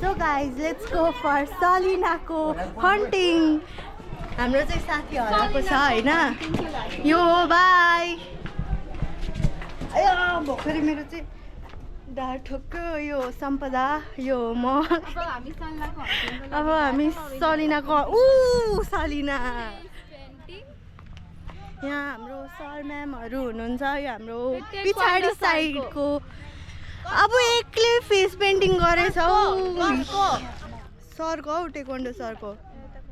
So guys, let's go for Salinako hunting. हाम्रो चाहिँ साथी हराएको छ हैन यो बाई आयो भर्खरै मेरो चाहिँ ढाड ठोक्यो यो सम्पदा यो म अब हामी सलिनाको सलिना यहाँ हाम्रो सर म्यामहरु हुनुहुन्छ यो हाम्रो पिछाडी साइडको अब एक्लै फेस पेन्टिङ गरेछौ सरको हौ टेक्वान्डो सरको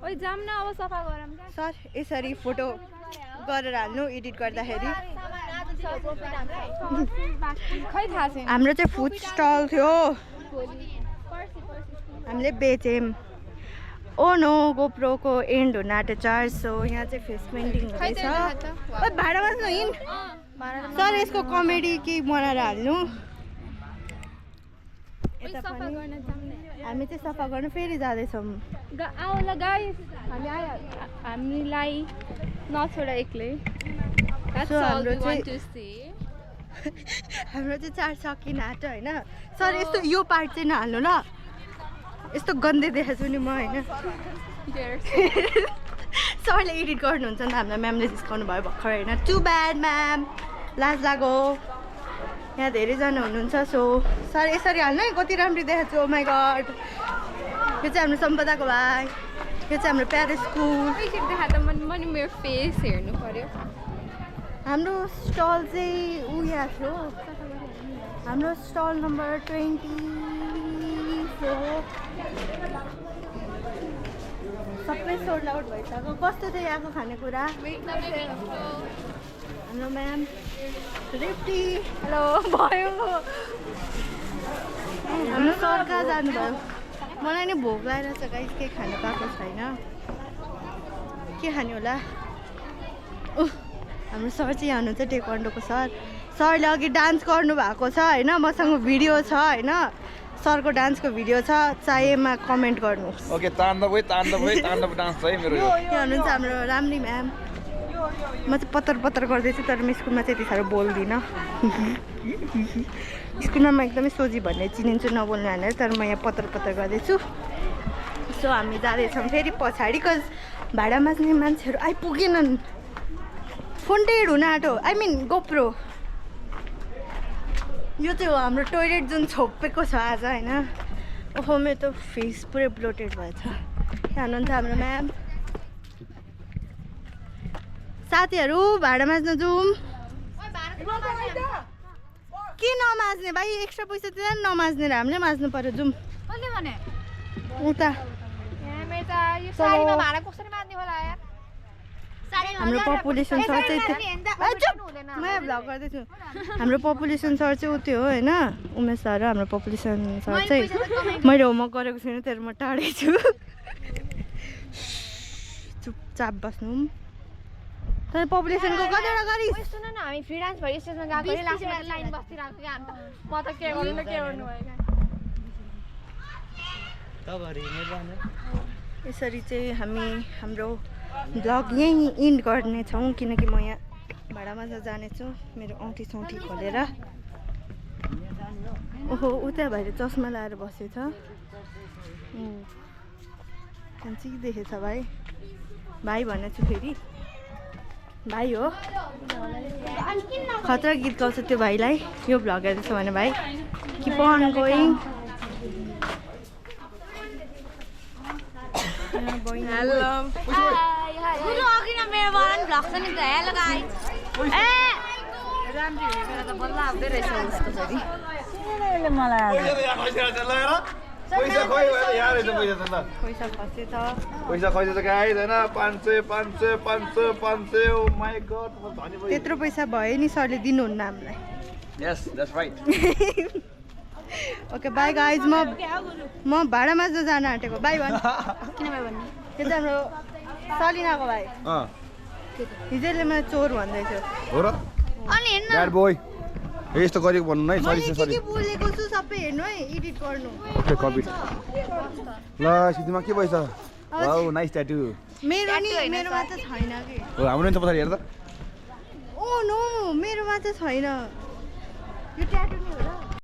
ओइ जाम न अब सफा गरम क्या सर यसरी फोटो गरेर हाल्नु एडिट गर्दाखेरि खै थाहा छैन हाम्रो चाहिँ फुड स्टल थियो हामीले बेच्यौँ ओ नो गोप्रोको एन्ड हुन आँटेछ सो यहाँ चाहिँ फेस पेन्टिङ हुँदैछ ओइ भाडा बाँच्नु हिँड सर यसको कमेडी केही बनाएर हाल्नु हामी चाहिँ सफा गर्न फेरि जाँदैछौँ आउला गाइस हामीलाई नछोड एक्लै हाम्रो चाहिँ 4 सकिन आँट्यो होइन सर यस्तो यो पार्ट चाहिँ नहाल्नु ल यस्तो गन्दै देखाएको छु नि म होइन सरले एडिट गर्नुहुन्छ नि त हामीलाई म्यामले जिस्काउनु भयो भर्खर होइन टु ब्याड म्याम लाज लागो यहाँ धेरैजना हुनुहुन्छ सो सर यसरी हाल्नु है कति राम्रो देखाएको छु ओ माई गड यो चाहिँ हाम्रो सम्पदाको भाइ यो चाहिँ हाम्रो प्यारेन्ट स्कुल देखा त मैले मेरो फेस हेर्नु पर्यो हाम्रो स्टल चाहिँ यहाँ थियो हाम्रो स्टल नम्बर 24 सबै सोल्ड आउट भइसक्यो कस्तो थियो यहाँको खानेकुरा हेलो म्याम रिफ्टी हेलो भयो हाम्रो सर कहाँ जानुभयो मलाई नि भोक लागेको छ गाइस केही खानु पाएको छैन के खाने होला हाम्रो सर चाहिँ यहाँ हुनुहुन्छ टेक्वान्डोको सर सरले अघि डान्स गर्नु भएको छ होइन मसँग भिडियो छ होइन सरको डान्सको भिडियो छ चाहिएमा कमेन्ट गर्नुहोस् ओके ताण्डव डान्स है मेरो यहाँ हुनुहुन्छ हाम्रो राम्री म्याम म चाहिँ पत्तर गर्दैछु तर म स्कुलमा चाहिँ त्यति साह्रो बोल्दिनँ स्कुलमा म एकदमै सोझी भन्ने चिनिन्छु नबोल्नु हालेर तर म यहाँ पत्तर गर्दैछु सो हामी जाँदैछौँ फेरि पछाडि कज भाडा माझ्ने मान्छेहरू आइपुगेनन् फोन टेड हुन आँट्यो आई मिन गोप्रो यो चाहिँ हो हाम्रो टोइलेट जुन छोपेको छ आज होइन ओहो मेरो त फेस पुरै ब्लोटेड भएछ यहाँ हुनुहुन्छ हाम्रो म्याम साथीहरू भाडा माझ्न जाउँ के नमाज्ने भाइ एक्स्ट्रा पैसा दिँदा पनि नमाज्ने र हामीले माझ्नु पर्यो जाउँ उता हाम्रो पपुलेसन सर चाहिँ म भ्लग गर्दैछु हाम्रो पपुलेसन सर चाहिँ उ त्यो हो होइन उमेश सर र हाम्रो पपुलेसन सर चाहिँ मैले होमवर्क गरेको छुइनँ तर म टाढै छु चुपचाप बस्नु तर पपुलेसनको कतिवटा गरी सुन न हामी फ्री डान्स भरि स्टेजमा गएको नि लास्टमा लाइन बस्दिरहेको क्या म त के गर्नु न के गर्नु भयो यसरी चाहिँ हामी हाम्रो ब्लग यहीँ इन्ड गर्नेछौँ किनकि म यहाँ भाडामा जानेछु मेरो औँठी सौँठी खोलेर ओहो उता भएर चस्मा लाएर बसेछ कान्छी देखेछ भाइ भाइ भनेछु फेरि भाइ हो खतरा गीत गाउँछ त्यो भाइलाई यो भ्लग हेर्दैछ भने भाइ किप अन गोइङ हेलो अघि न मेरो बाबाले भ्लग छ नि त हेलो गाइस राम्री हेरेर त बल्ल आउँदै रहेछ उसको छोरी पैसा खोइ यार पैसा पैसा खसेछ पैसा खसेछ गाइस हैन 500 ओ माय गॉड म धनी भए त्यत्रो पैसा भयो नि सरले दिनुहुन्न हामीलाई yes that's right okay bye guys म भाडा माझ्न जान आँटेको बाई भन् किन भयो भन्ने त्यो चाहिँ हाम्रो सलिनाको भाइ हिजोले मलाई चोर भन्दैथ्यो हो र अनि हेर्न ब्याड बोय यस्तो गरेको भन्नु है सरी मैले के बोलेको छु सबै हेर्नु है एडिट गर्नु कपी ल सिधीमा के भइछ वाउ नाइस ट्याटु मेरोमा त छैन के हो हाम्रो नि त पछाडी हेर त ओ नो मेरोमा त छैन यो ट्याटु नि हो र